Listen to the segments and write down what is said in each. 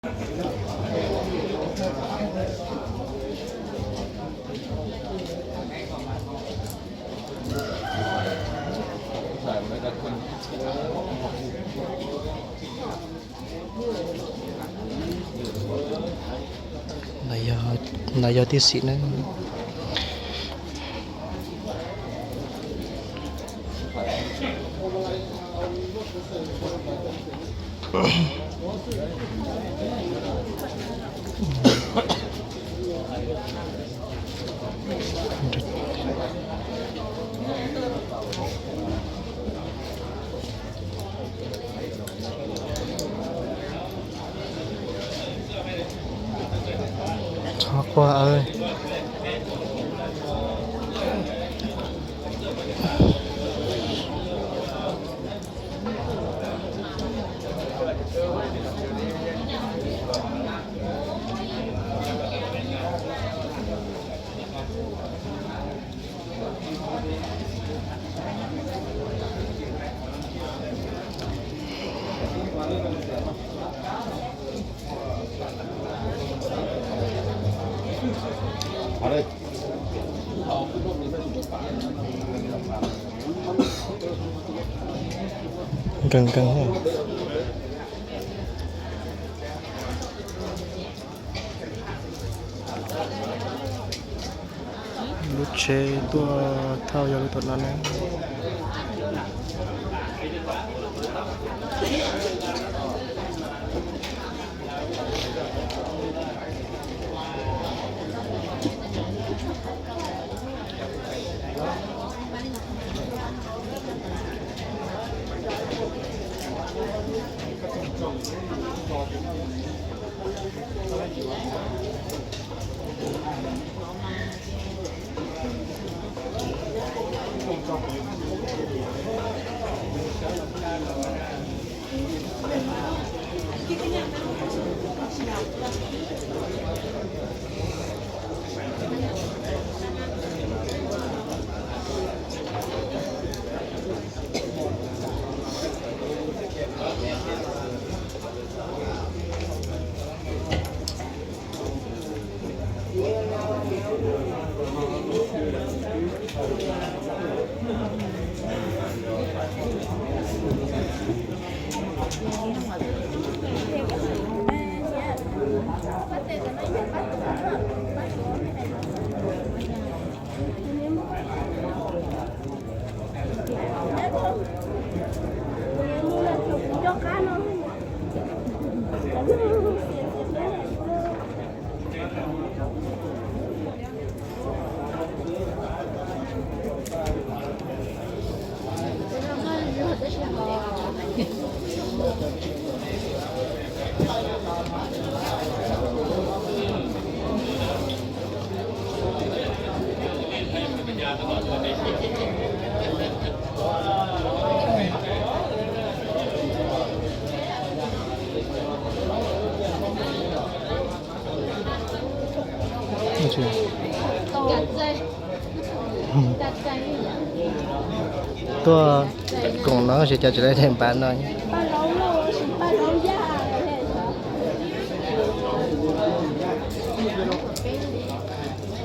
Los yog tib si na. Thov qua. Nkees nkees. Lub tsheb tuaj thauj yog lub tom no na. Tuaj koom no ces cas tsis tau daim npav no.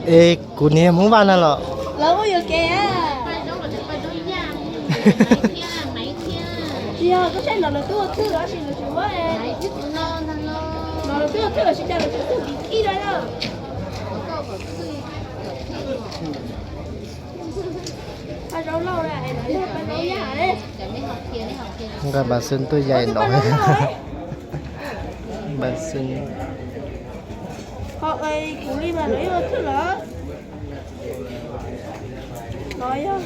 Es kuv niag Hmoob Vaj no los? Lawv ua yuam kev. Tsis yog, koj saib no lawv twb ua thwj los sis lawv tsis ua. No lawv twb ua thwj los sis cas lawv tsis ua thwj ib lawm. Paj zaub lauj, paj zaub yaj. Nqa npam xwb tuaj yais no. Npam xwb. Ho kuv li mas lawv ua thwj lawm. No yog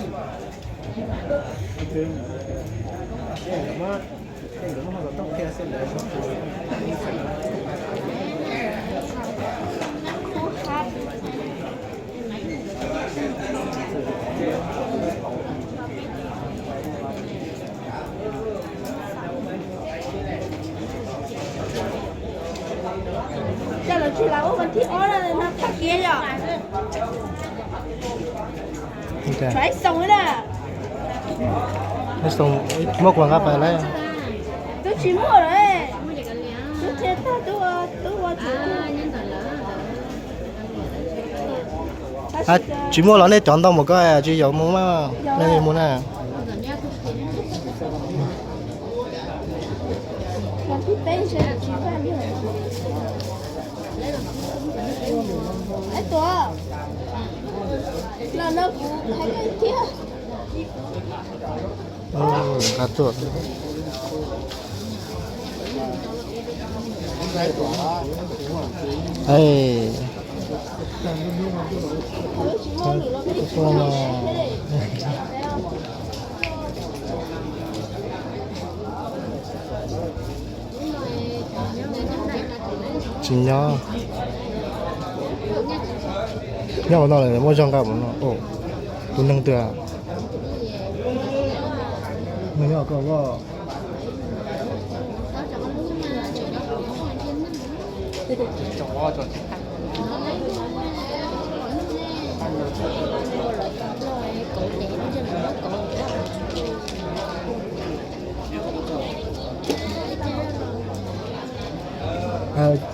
Coj lawv tsis los ua vas thib ob no thaj kev yom. Tshuav ib xoo na. Ib xoo muaj kuv nqa pais lawm. Twb tsis muaj lawm. Twb Tsis muaj los nej cov ntau mus ko, tsis yuav mus mas nej mus na. Nqa tuaj. Tsis nyob. Nyob ua no lawm muaj zog nqa mus no. Tus neeg twg? Neeg nyob koj loj.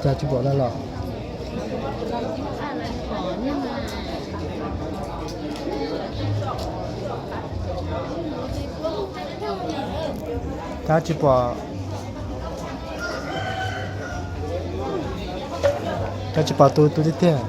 Cas tsis pom lawm los? Cas tsis pom, cas tsis pom tus, tus tiag tiag.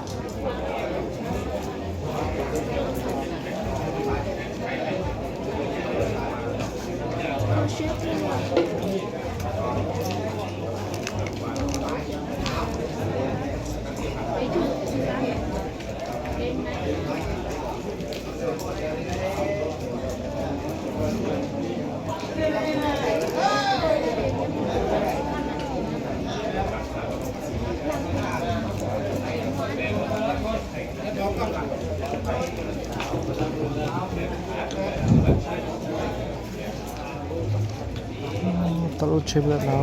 Tau lub tsheb lawm no.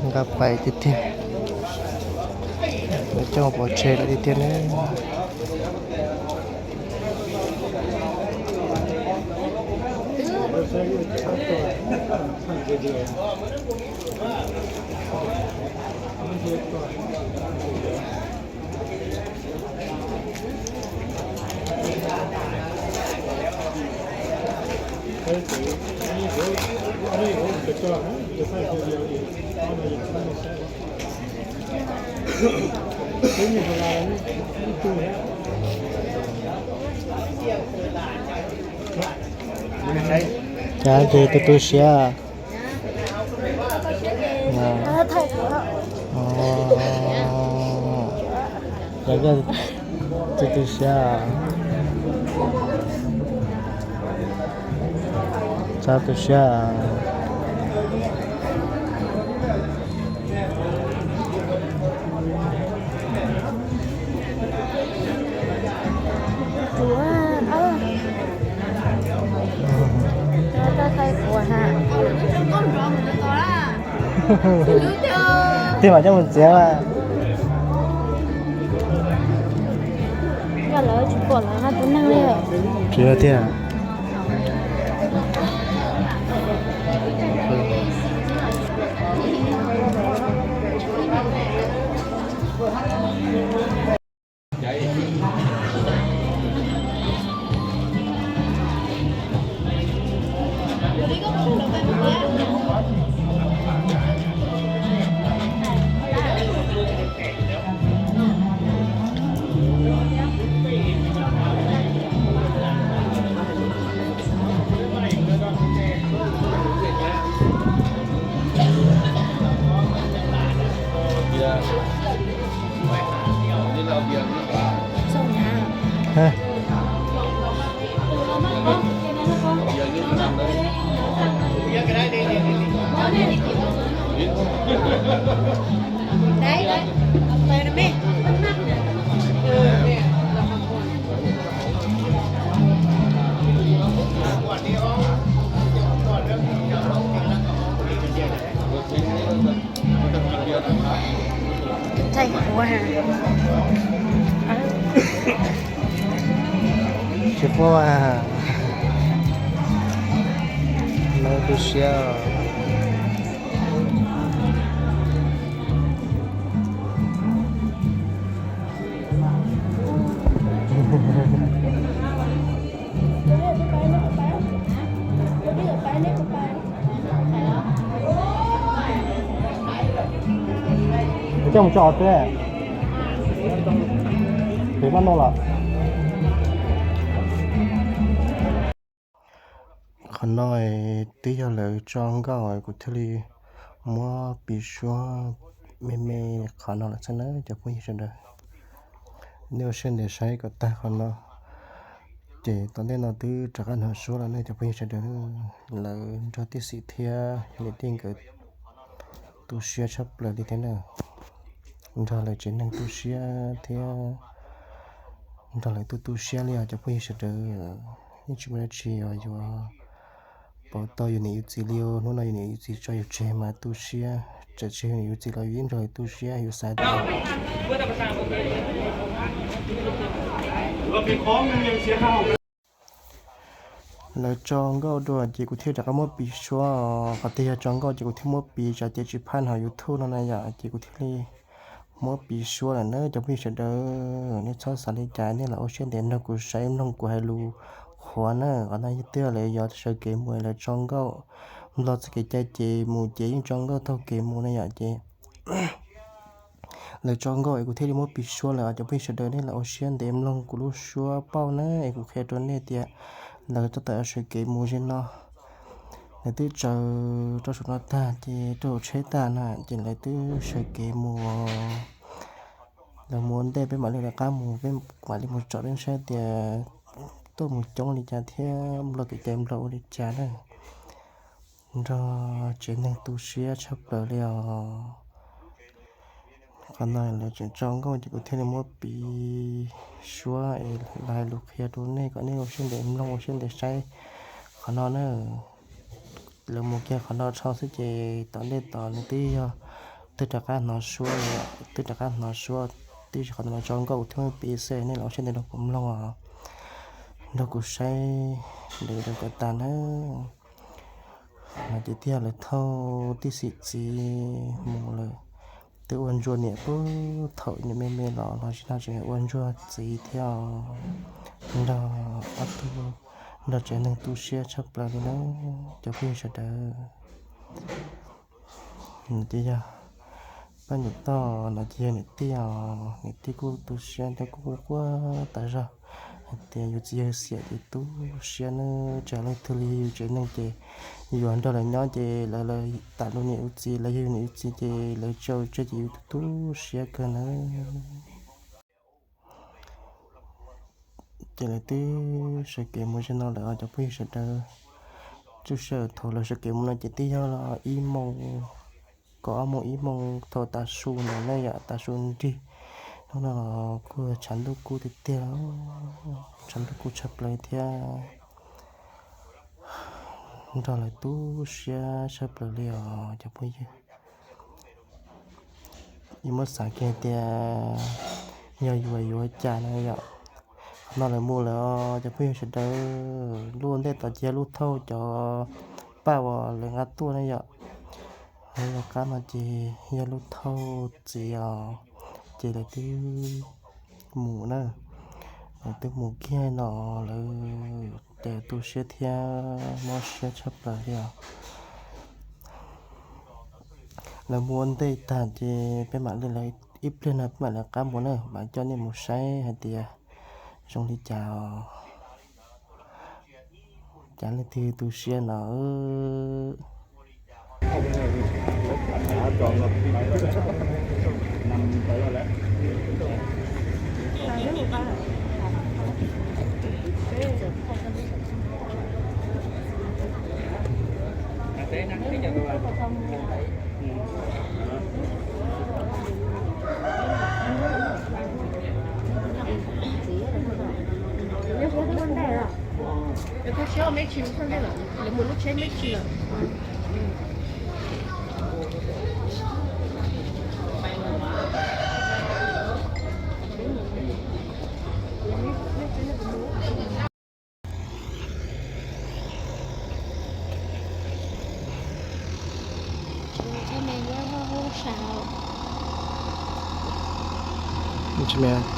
Nqa pais tiag tiag. Coj pov tseg lawm tiag tiag ne. Cas ces tu tu siab. Yog koj tu tu siab, txhob tu siab. Tej mam coj mus txiav mas. Yog lawv tsis pom lawv haj tus neeg li. Tsis yog tiag. Thaij kuv ha. Tsis paub a. Lawv tu siab. Coj mus tso twb, peb maj no los. Qhov no twb yog lawv tso nkauj kuv thiaj li muab piv suab me me qhov no lawm xwb na cov phooj ywg sawv daws. Nej ua siab ntev saib kom tag qhov no. Ces tom ntej no twb rov qab hnov suab lawm ne cov phooj ywg sawv daws. Lawv nrog tij Xim thiab niam tij nkawd tu siab tshaj plaws li thiab na. Nrog lawv tsev neeg tu siab thiab nrog lawv tu tu siab li os cov phooj ywg sawv daws. Yeej tsis muaj dab tsi uas yuav pauv tau yus niam yus txiv li. Hnub no yus niam yus txiv tso yus tseg mas tu siab, tseem tsis yog niam yus txiv los yus yeej nrog lawv tu siab yus xav tias lawv tso nkauj dua ces kuv thiaj rov qab muab piv suab. Qhov tias yog tso nkauj ces kuv thiaj muab piv, tsam ces tsis phaj hauv YouTube no na yom, ces kuv thiaj li muab piv suab lawm na cov phooj ywg sawv daws. Nej txhob xav li cas, nej los ua siab ntev nrog kuv saib mloog kuv hais lus qhuav na. Qhov no twb yog lawv yuav sawv kev mus, lawv tso nkauj nplog txoj kev cai ces mus ces yeej tso nkauj taug kev mus na yom, ces lawv tso nkauj es kuv thiaj li muab piv suab lawm os cov phooj ywg sawv daws. Nej los ua siab ntev mloog kuv lub suab pauj na es kuv qhia rau nej tias lawv tab tom sawv kev mus ze no. Lawv twb tsaws rau saum no tag ces rau hauv tsheb tag na ces lawv twb sawv kev mus. Lawv mus ua ntej peb mam li lawv qab mus, peb mam li mus tsom peb saib tias tuaj mus coob li cas thiab nplog kev cai nplog ua li cas na. Nrog tsev neeg tu siab tshaj plaws li os. Qhov no lawv tseem tso nkauj ces kuv thiaj li muab piv suab es lawv hais lus qhia rau nej kom nej ua siab ntev mloog ua siab ntev saib qhov no na. Lawv mus kiag qhov no dhau xwb ces tom ntej tod nws twb yog twb rov qab hnov suab, twb rov qab hnov suab. Tiam sis qhov no lawv tso nkauj kuv thiaj muab piv xwb, nej los ua siab ntev nrog kuv mloog os, nrog kuv saib ntev nrog kom tag na. No ces twb yog lawv thauj tij Xim txiv mus lawm. Twb ua ntsuag niam puag thaum niam me me los los tsis no tseem ua ntsuag txiv thiab os. Nrog ob tug, nrog tsev neeg tu siab tshaj plaws li na cov phooj ywg sawv daws. Ces yog pab niam toj no ces yog niam tij os, niam tij kuj tu siab thiab kuj quaj tas zog hais tias yus txiv yawg Xiam ces tu siab na, tsis hais leej twg li yus tsev neeg ces yus yuav nrog lawv nyob ces lawv, lawv tam lus niam yus txiv, lawv yog yus niam yus txiv ces lawv tso tseg ces yus tu siab kawg na. Ces lawv twb sawv kev mus ze no lawm os cov phooj ywg sawv daws. Txhua sij hawm thaum lawv sawv kev mus no ces twb yog ib moos, kaum ob moos ib moos thaum tav su ntawd na yom, tav su nrig. Hnub no los kuj tshav ntuj kub tiag tiag, tshav ntuj kub tshaj plaws thiab. Nrog lawv tu siab tshaj plaws li os cov phooj ywg. Yuav muab xav kiag tias yog yuav yuav cas na yom. Qhov no lawv mus lawm os cov phooj ywg sawv daws. Lub ua ntej tod ces yog lub thauj cov paj uas lawv nqa tuaj na yom. Lawv qab no ces yog lub thauj txiv os, ces lawv twb mus na, lawv twb mus kiag no, lawv ces tu siab thiab mob siab tshaj plaws li os. Lawv mus ua ntej tag ces peb mam li lawv ib pliag no peb mam li qab mus na, mam coj nej mus saib hais tias zoo li cas os. Cas leej twg tu siab no.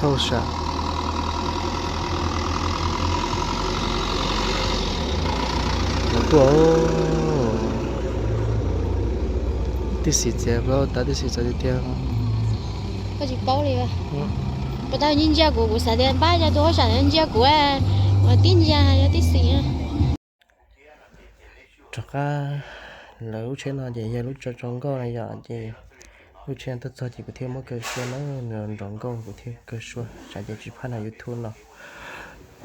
Thauj sam. Lawv tuaj, tib xis txiav plaub tas tib xis txawv tiag tiag. Tsis paub li. Puas tau ntsia ntsia kuv, kuv xav tias npab cov tus hauj sam ntsia kuv, mas tib ntsia yog tib xim. Rov qab, lawv lub tsheb no ces yog lub tso tso nkauj na yom, ces lub tsheb no tuaj txog ces kuv thiaj muab kaw suab na, nrov nkauj kuv thiaj kaw suab, tsam ces tsis phaj na YouTube no.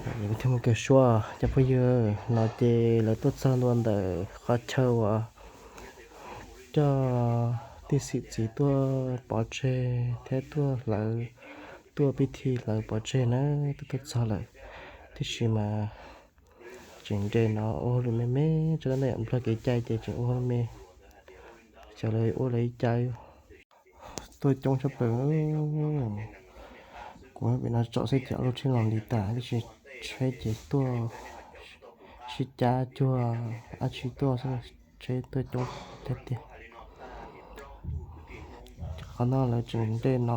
Kuv thiaj muab kaw suab cov phooj ywg no ces lawv tuaj txog ntua ntawm qhov chaw uas coj tij xim txiv tuaj pov tseg thiab tuaj hlawv, tuaj pib thi hlawv pov tseg na, tuaj tuaj txog lawm. Tiam sis mas tseem nres no ua hauj lwm me me, tso ntawm Nplog kev cai ces tseem ua me, xyov lawv ua lawv li cas. Tuaj coob tshaj plaws. Kuv pem no tsom xwb ces ob lub tsheb los nti tas, tiam sis tsheb ces tuaj sib cab cuag dab tsi tuaj xwb, tsheb tuaj coob tiag tiag. Qhov no lawv tseem nres no,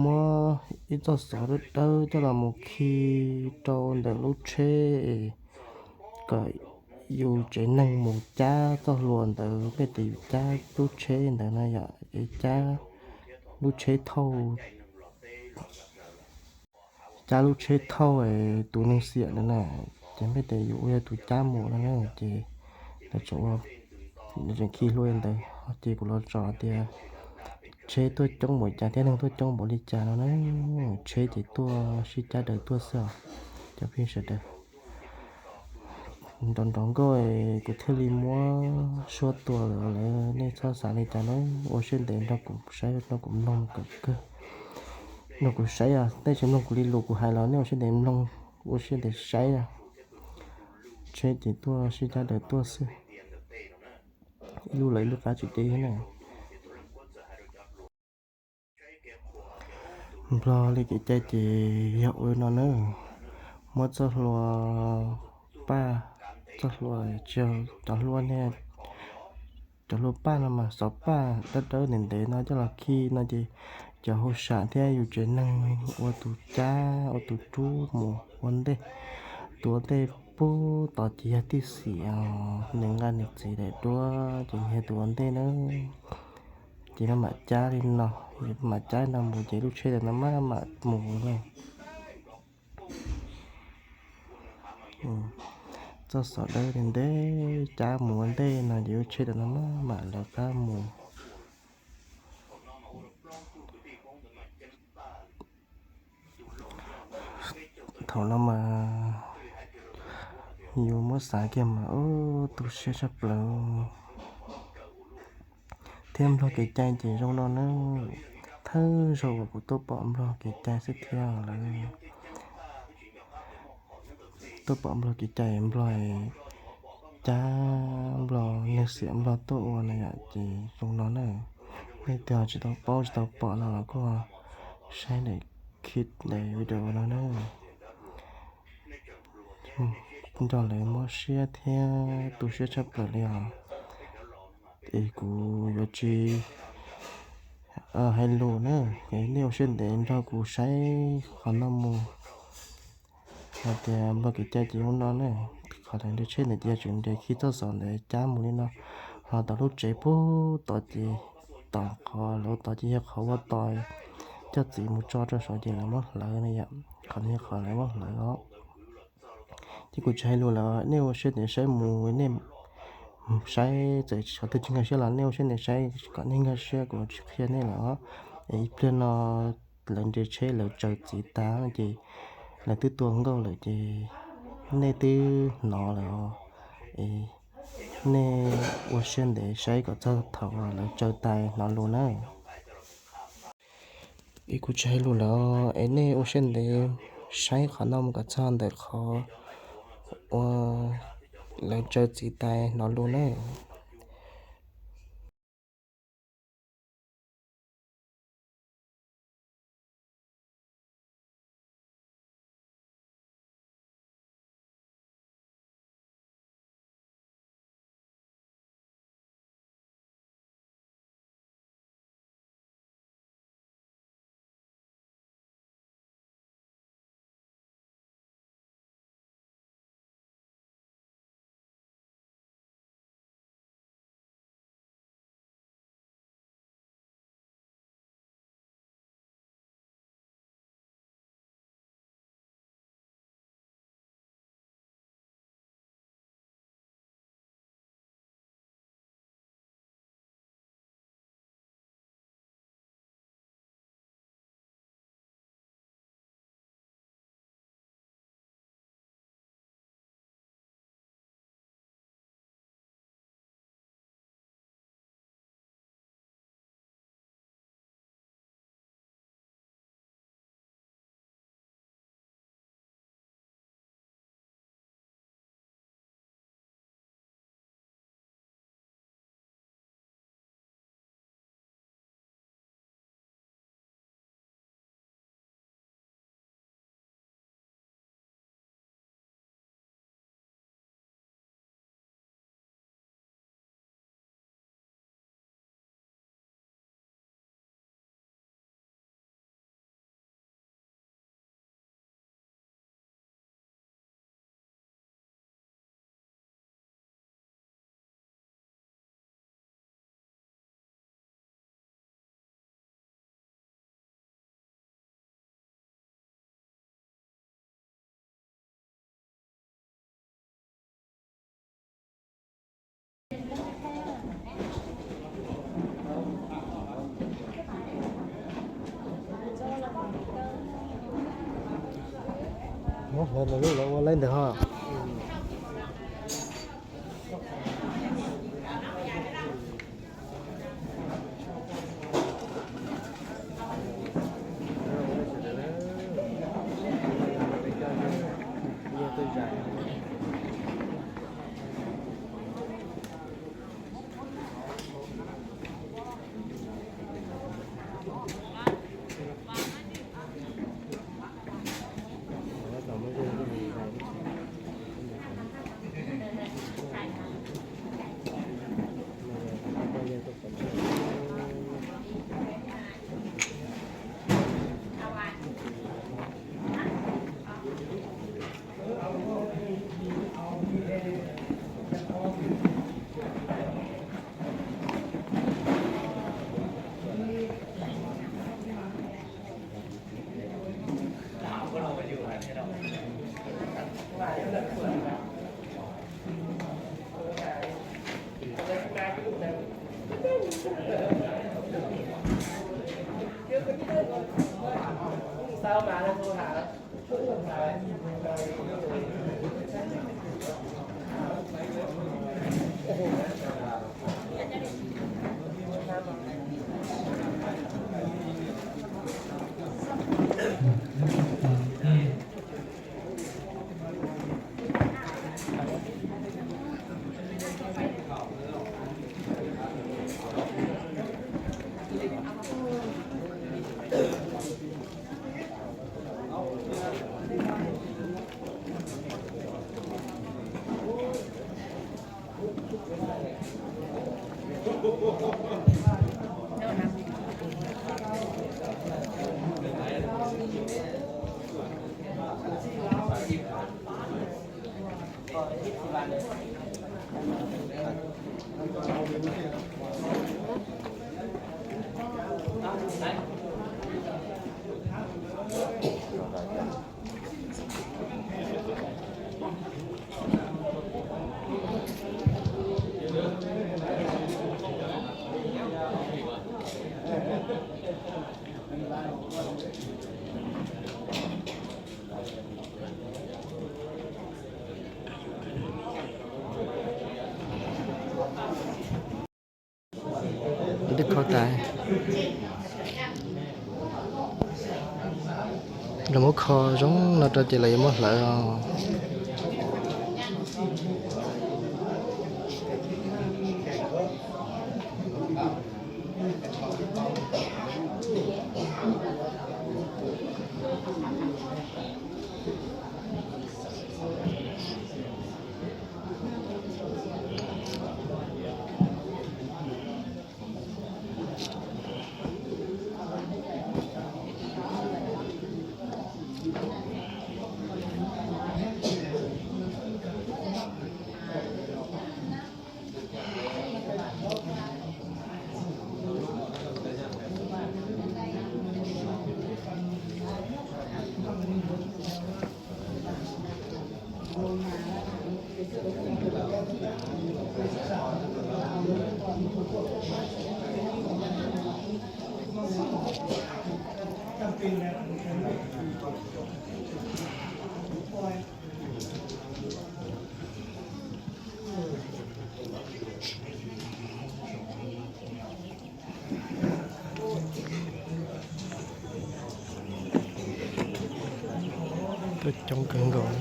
muab ib txoj xov dawb dawb coj los mus khi rau ntawm lub tsheb es kom yus tsev neeg mus cab txoj hlua ntawd, npaj tias yus cab lub tsheb ntawd no yom, es cab lub tsheb thauj, cab lub tsheb thauj tus neeg xiam ntawd na, ces npaj tias yus ua yog tus cab mus no na, ces lawv tseem ua, tseem khi hlua li ntawd, ces kuv los tsom tias tsheb tuaj coob npaum cas thiab neeg tuaj coob npaum li cas no na, tsheb ces tuaj sib cab daws tuaj xwb os cov phooj ywg sawv daws. Nrov nrov nkauj, kuv thiaj li muab suab tua lawm, nej txhob xav li cas na, ua siab ntev nrog kuv saib nrog kuv mloog kom kawg. Nrog kuv saib os, nej tsis mloog kuv li lus kuv hais los nej ua siab ntev mloog, ua siab ntev saib os. Tsheb ces tuaj sib cab daws tuaj xwb, ib lub lawv ib lub qab tsis deb na. Nplog li kev cai ces yog ua li no na, muab txoj hlua paj, txoj hlua, tsis yog cov hlua ne, cov hlua paj no mas xov paj dawb dawb ntev ntev no coj los khi no ces cov hauj sam thiab yus tsev neeg ua tus cab ua tus rub mus ua ntej. Tus ua ntej pub tod ces yog tij xim os, nws nqa nws txiv daim duab ces yog tus ua ntej na. Ces maj mam cab li no, maj mam cab li no mus ces lub tsheb ntawd no maj mam mus na. Txoj xov dawb li ntev cab mus ua ntej no ces lub tsheb ntawd no maj mam lawv qab mus. Thaum no mas yus muab xav kiag mas ub tu siab tshaj plaws. Thiab Nplog kev cai ces zoo no na, thawj zaug uas kuv tuaj pom Nplog kev cai xwb thiab lawm. Tuaj pom Nplog kev cai, Nplog cab, Nplog neeg xiam Nplog tuaj ua na yom, ces zoo no na. Nej twg tsis tau paub tsis tau pom no los kuj saib daim clip daim video no na. Nrog lawv mob siab thiab tu siab tshaj plaws li os. Es kuv yuav tsis hais lus na, es nej ua siab ntev nrog kuv saib qhov no mus. Hais tias Nplog kev cai ces zoo no na, qhov lawv nres tsheb ntawd ces yog tseem nres khi txoj xov ntawd cab mus li no, ho tom lub tsev pub tod ces, tom qhov lawv tod ces yog qhov ua tos coj txiv mus tso rau saud ces lawv muab hlawv na yom, qhov no yog qhov lawv muab hlawv os. Ces kuv tsis hais lus lawm, nej ua siab ntev saib mus, nej saib txawm qhov twg tsis nkag siab los nej ua siab ntev saib kom nej nkag siab, kuv tsis qhia nej lawm os. Es ib pliag no lawv nres tsheb lawv tsaws txiv tas ces lawv twb tua nkauj lawm ces nej twb hnov lawm os. Es nej ua siab ntev saib kom txog thaum lawv tsaws tas hnov lus na. Es kuv tsis hais lus lawm, es nej ua siab ntev saib qhov no mus kom txog ntawm qhov uas lawv tsaws txiv tas hnov lus na. Lawv lub lawv ua laib ntawd ho. Twb kho tas. Lawv muab kho zoo no rau ces lawv yuav muab hlawv os. Tuaj coob kawg nkaus.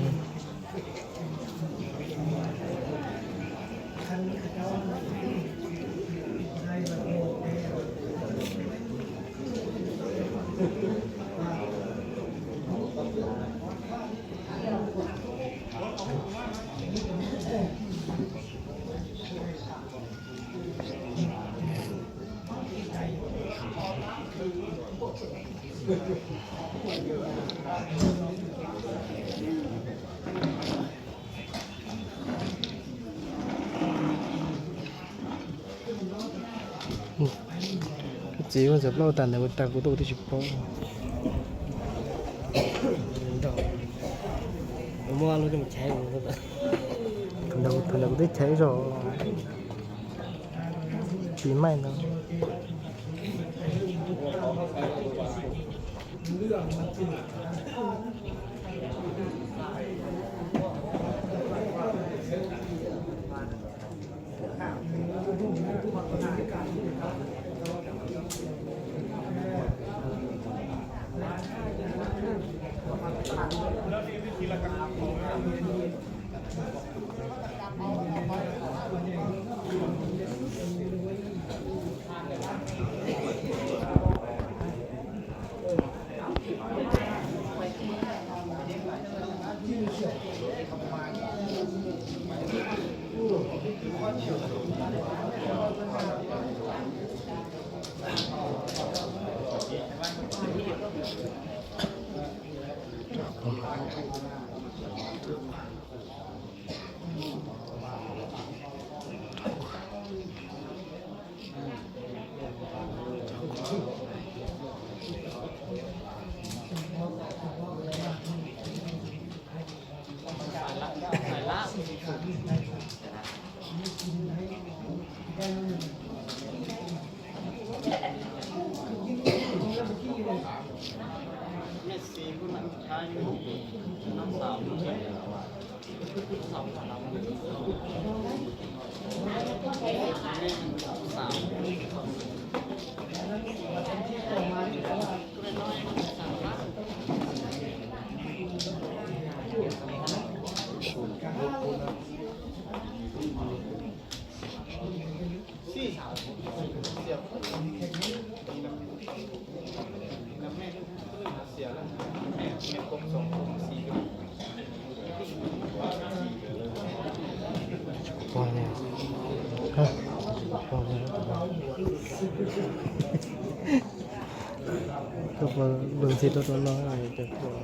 Txiv ua ntxuav plaub tas ntawd ua tag kuv tuaj kuv twb tsis paub. Thaum ntawd kuv twb chaiv zog. Tsis maij ntawd. Koj puas lug ntxhi tuaj rau no ces kuv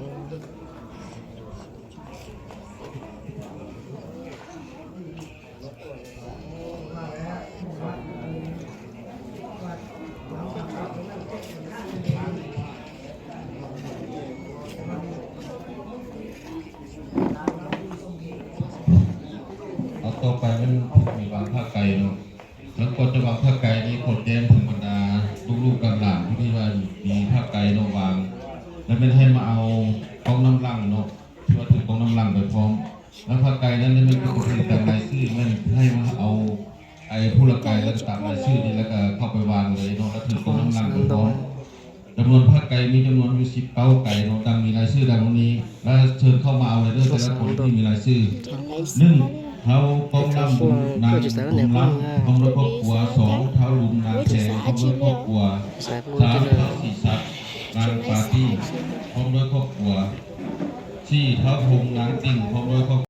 Tau pais mej pum me vaas phaj kais no, lawv kuas cov vaas phaj kais ni kuas cem thwm ma das lub lub kas lam lub li vas me phaj kais no vaas, lawv mej haij mas au koob nab laj no, tsi vas thwm koob nab laj pais phoob. Lawv phaj kais na lawv mej kuas thwm tas lais xwb, mej haij mas au ai phuj lawv kais lawv tas lais xwb li lawv kuas thwm koob nab laj pais phoob. Cam nuas phaj kais me cam nuas yug sib kaub kais no tas me lais xwb tas lub ni, lawv tshwm thauj mas au lawv tas lub ni me lais xwb. Neeg thaub koob nab laj, phoob lab phoob lab koj kuas, xoov thaub lub nab khees phoob lab koj kuas, xav thaub xim xav nab pas tij phoob lab koj kuas, xij thaub phoob nab tij phoob lab koj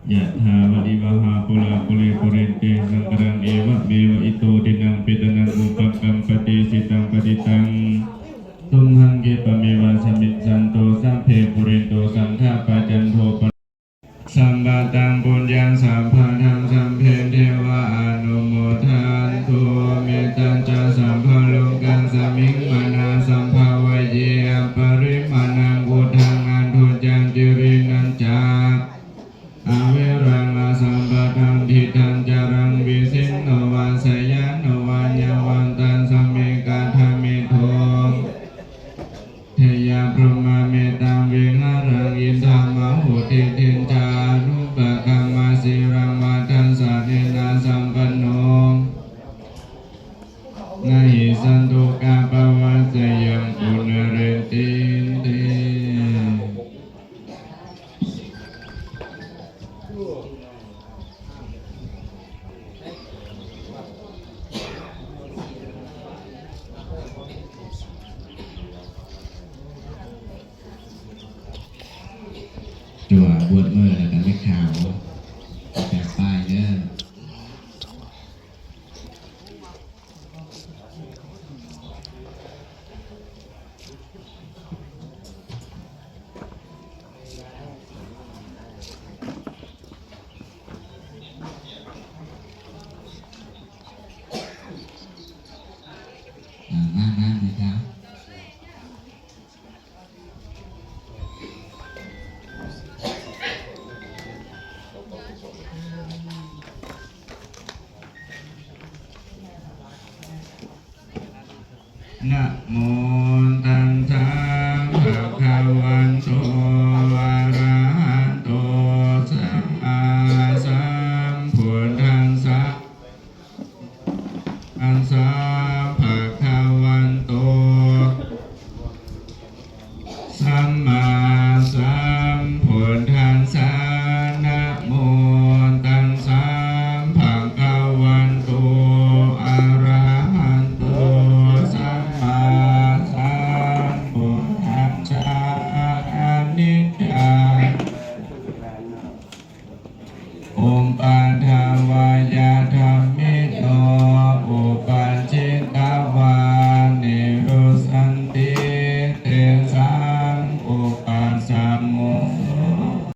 Yathā vārivahā pūrā pūrī pūrenti sāṅkāraṃ, evameva ito dinnaṃ petānaṃ upakappati. Icchitaṃ patthitaṃ tumhaṃ khippameva samijjhatu, sabbe pūrentu saṅkappā cando paṇṇaraso. Sabbaṃ pūññaṃ sabbatthaṃ sabbe devānumodantu, mettañca sabbalokasmiṃ mānasambhāvaye aparimāṇaṃ. Uddhaṃ adho ca tireṇañca averaṃ asapattaṃ. Tiṭṭhañcaraṃ nisinno vā sayāno vā yāvatassa vigatamiddho, ṭheyyabrahmametaṃ vihāraṃ idhamāhu. Diṭṭhiñca anupagamma sīlavā dassanena sampanno, na hi santukaṃ pavaseyyaṃ punaretīti. Cua buôn mơ là gắn với khảo, gắn bài nữa. Maj maj me kab. Namo